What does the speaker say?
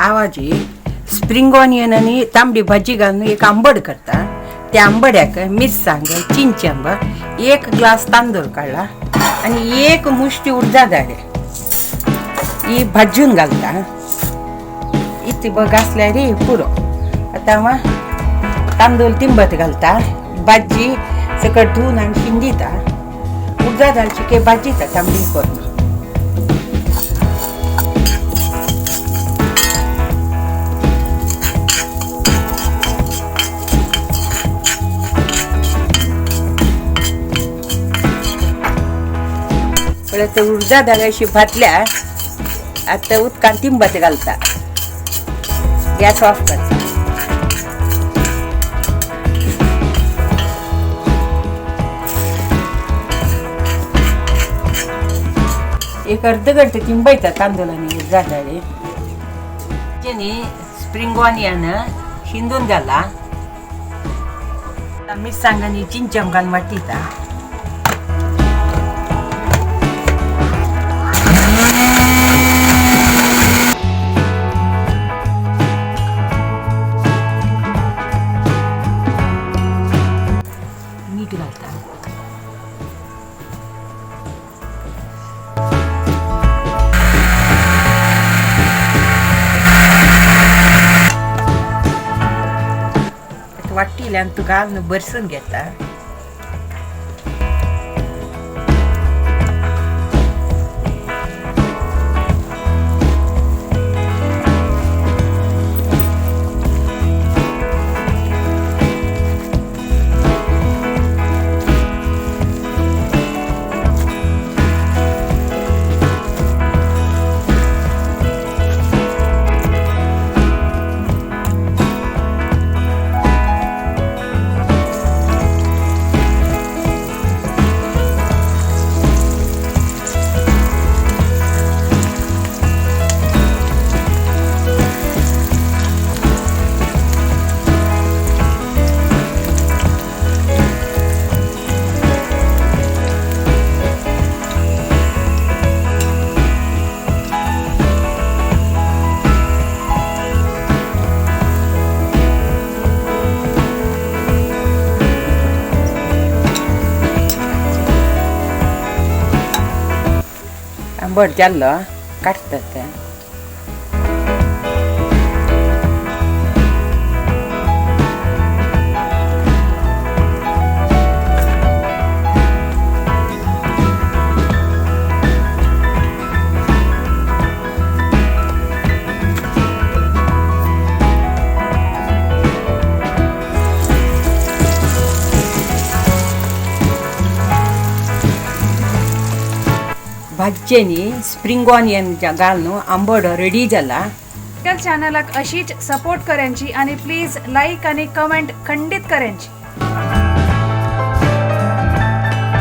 आवाजी spring onion आणि तांबडी भाजी घालून एक आंबड करता. त्या आंबड्याक मिरसांग, चिंचंब, एक ग्लास तांदूळ काडला आणि एक मुष्टी उडदा डाळ ही भाजून घालता. इतली बघ असल्यार पुरो. आतां हांव तांदूळ तिंबत घालता, भाजी सकट धुवन आनी शिंदिता, उडदा दाळची के भाजीता तांबडी करून. परत उडदा डाळ अशी भाजल्या आता उदकान तिंबत घालता, गॅस ऑफ करता. एक अर्ध घंटे तिंबयता तांदूळ आनी उडदा डाळी. स्प्रिंग ऑनियन शिंदून जाला, मिरसांग आनी चिंचम घालून वाटिता. मीठ घालता. वाटिल्यान तूं घालून भरसून घेता. आंबट जाल्लो काडटात तें. भाजयेनी स्प्रिंग ऑनियन घालून आंबड रेडी जाला. चॅनलाक अशीच सपोर्ट करायची आणि प्लीज लाईक आणि कमेंट खंडित करायची.